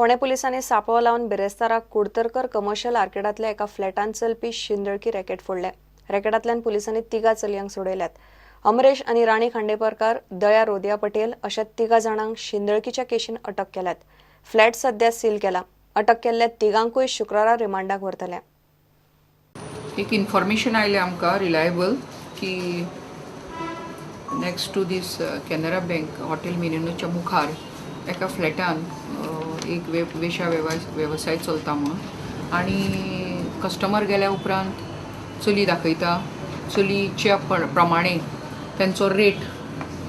फोंडें पुलिसांनी सांपळो लावन बिरेस्तारा कुडतरकर कमर्शियल आर्केडांतल्या एका फ्लॅटांत चलपी शिंदळकी रॅकेट फोडलें. रॅकेटांतल्यान पुलिसांनी 3 चलयांक सोडयल्यात. अमरेश आनी राणी खांडेपारकार, दया रोदिया पटेल अशा 3 जाणांक शिंदळकीच्या केशीन अटक केल्यात. फ्लॅट सध्या सील केला. अटक केल्ल्या 3गांकूय शुक्रारा रिमांडाक व्हरतले. एक इन्फॉर्मेशन आयलें आमकां रिलायबल की next to this Canara bank hotel मिनेनोच्या मुखार एका फ्लॅटान एक वेशा वेवसाय चलता म्हणून, आनी कस्टमर गेल्या उपरांत चली दाखयता, चलीच्या प्रमाणे तेंचो रेट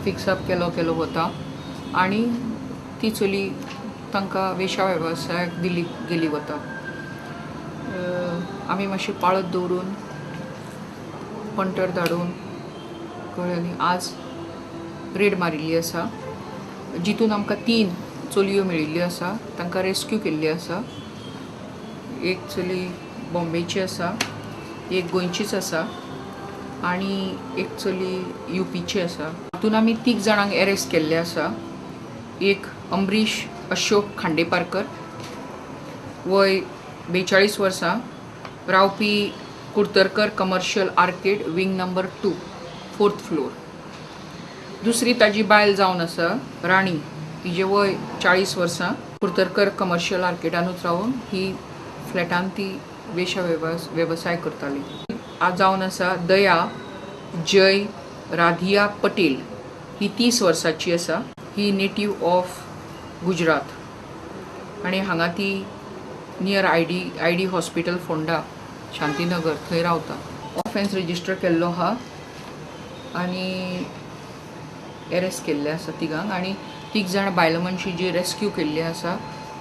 फिक्स अप केलो वता आनी ती चली तांकां वेशा वेवसायाक दिली गेली वता. आमी मातशी पाळत दवरून पंटर धाडून कळ्ळें न्ही, आज रेड मारिल्ली आसा, जितून आमकां 3 चलयो मेळिल्ल्यो आसा, तांकां रेस्क्यू केल्ली आसा. एक चली बॉम्बेची आसा, एक गोंयचीच आसा आनी एक चली युपीची आसा. हातून आमी 3 जाणांक एरेस्ट केल्ले आसा. एक अमरीश अशोक खांडेपारकर, वय 42 वर्सां, रावपी Kurtarkar commercial arcade, wing number 2, 4th floor. दुसरी ताजी बायल जावन आसा राणी, तिजें वय 40 वर्सां, कुडतरकर कमर्शियल आर्केडानूच रावन ही फ्लॅटान ती वेशा वेवसाय करताली. आज जावन आसा दया जय राधिया पटेल, ही 30 वर्सांची आसा, ही नेटीव ऑफ गुजरात आनी हांगा ती near I D hospital Ponda Shantinagar थंय रावता. ऑफेन्स रजिस्टर केल्लो आहा आनी एरेस्ट केल्ले आसा 3गांक, आनी 3 जाण बायल मनशी जी रेस्क्यू केल्ली आसा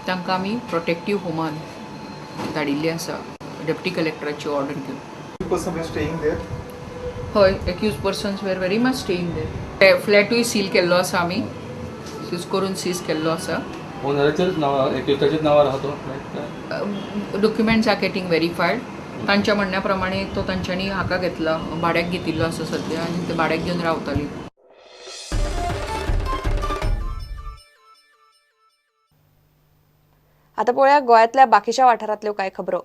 तांकां आमी प्रोटेक्टीव होमान धाडिल्ली आसा डेप्टी कलेक्टराची ऑर्डर घेवन. हय, accused persons were very much staying there. फ्लॅटूय seal केल्लो आसा आमी, सीज करून सीज केल्लो आसा. ओनराचेच नांव, एक्युजाचेच नांवार आहा तो flat? Documents are getting verified. तांच्या म्हणण्या प्रमाणे तो तांच्यांनी हाका घेतला, भाड्याक घेतिल्लो आसा सद्या आनी ते भाड्याक घेवन रावताली. आतां पळोवया गोंयांतल्या बाकीच्या वाठारांतल्यो कांय खबरो.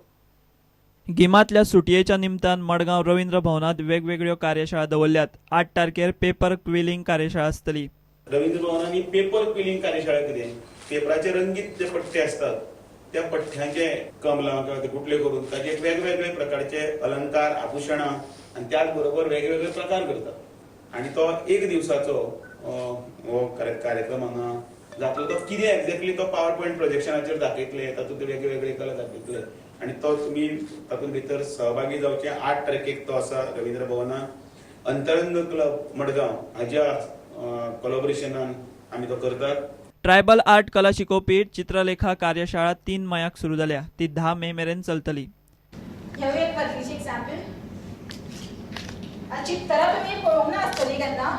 गिमांतल्या सुटयेच्या निमतान मडगांव रवींद्र भवनांत वेगवेगळ्यो कार्यशाळा दवरल्यात. 8 तारखेर पेपर क्विलिंग कार्यशाळा आसतली. रवींद्र भवनांनी पेपर क्विलिंग कार्यशाळा कितें, पेपराचे रंगीत जे पट्टे आसतात त्या पट्ट्यांचे कमलां किंवा ते गुटले करून ताचे वेगवेगळे प्रकारचे अलंकार, आभूषणां आनी त्याच बरोबर वेगवेगळे प्रकार करतात आनी तो एक दिवसाचो हो कार्यक्रम हांगा जातलो. तो कितें एक्झॅक्टली तो पावर पॉयंट प्रोजेक्शनाचेर दाखयतले, तातूंत वेगवेगळे कला दाखयतले आनी तो तुमी तातूंत भितर सहभागी जावचे. 8 तारखेक तो आसा रवींद्र भवनात. अंतरंग क्लब मडगांव हाज्या कोलॉबरेशनान आमी तो करतात. ट्रायबल आर्ट कला शिकोवपी चित्रलेखा कार्यशाळा 3 मयाक सुरू जाल्या. ती 10 मे मेरेन चलतली. एक बर्फीची एक्झाम्पल. चित्तरां तुमी पळोवंक ना आसतली केन्ना.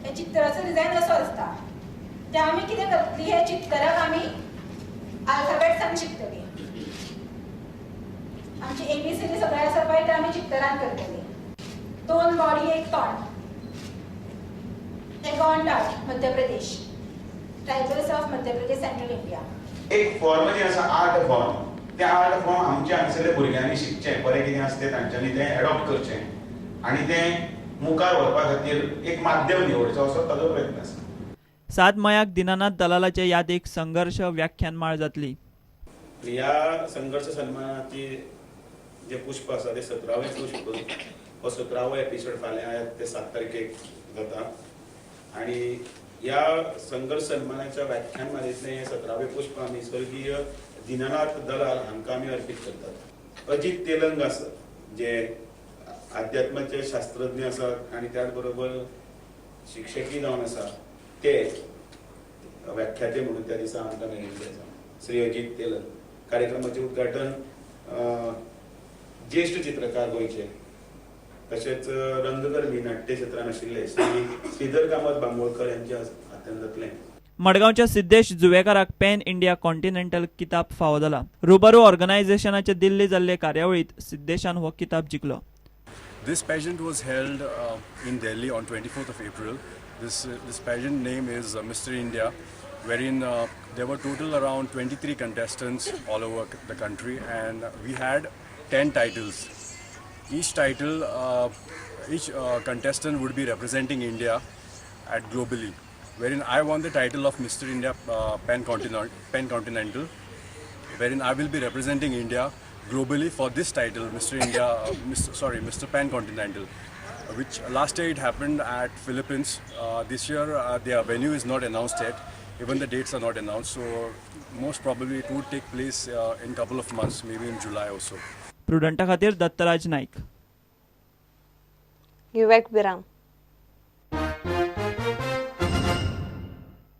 हे चित्तराचो डिझायन असो आसता. ते आमी कितें करतली, हे चित्तराक आमी आल्फाबेट्स आमी शिकतली. आमची एबीसीडी सगळें आसा पळय ते आमी चित्तरान करतली. 2 बॉडी 1 तोंड. हे Gond art, Madhya Pradesh, tribals of Madhya Pradesh, central India. एक फॉर्म जें आसा आर्ट फॉर्म, तें आर्ट फॉर्म आमच्या हांगसरल्या भुरग्यांनी शिकचें, बरें कितें आसा तें तांच्यांनी तें एडॉप्ट करचें आनी तें मुखार व्हरपा खातीर एक माध्यम निवडचो असो ताजो प्रयत्न आसा. 7 मयाक दिनानाथ दलालाचे यादीक संघर्ष व्याख्यानमाळ जातली. ह्या संघर्ष सन्मानाची जे पुष्प आसा ते 17वें पुष्प, हो 17वो एपिसोड फाल्यां ते 7 तारखेक जाता आनी ह्या संघर्ष सन्मानाच्या व्याख्यानमालेंतलें हें 17वें पुष्प आमी स्वर्गीय दिनानाथ दलाल हांकां आमी अर्पीत करतात. अजीत तेलंग आसा जे अध्यात्माचे शास्त्रज्ञ आसात आनी त्याच बरोबर शिक्षकी जावन आसा, ते व्याख्याते म्हणून त्या दिसा आमकां मेळिल्ले आसा. श्री अजीत तेलंग. कार्यक्रमाचें उद्घाटन ज्येश्ठ चित्रकार गोंयचे तशेंच रंगकर्मी नाट्य क्षेत्रान आशिल्ले श्री श्रीधर कामत बांबोळकर यांच्या हातान जातलें. मडगांवच्या सिद्धेश जुवेकाराक पॅन इंडिया कॉन्टिनेंटल किताब फावो जाला. रुबरू ऑर्गनायझेशनाचे दिल्ली जाल्ले कार्यावळींत सिद्धेशान हो किताब जिखलो. This pageant was held in Delhi on 24th of April. This pageant name is Mr. India. wherein there were total around 23 contestants all over the country, and we had 10 titles. Each title, each contestant would be representing India at globally, wherein I won the title of Mr. India Pan Continental, wherein I will be representing India globally for this title, Mr. India, Mr. Sorry, Mr. Pan Continental, which last year it happened at Philippines. This year their venue is not announced yet. Even the dates are not announced. So most probably it would take place in couple of months, maybe in July or so. प्रुडंटा खातीर दत्तराज नाईक. घेवया एक विराम.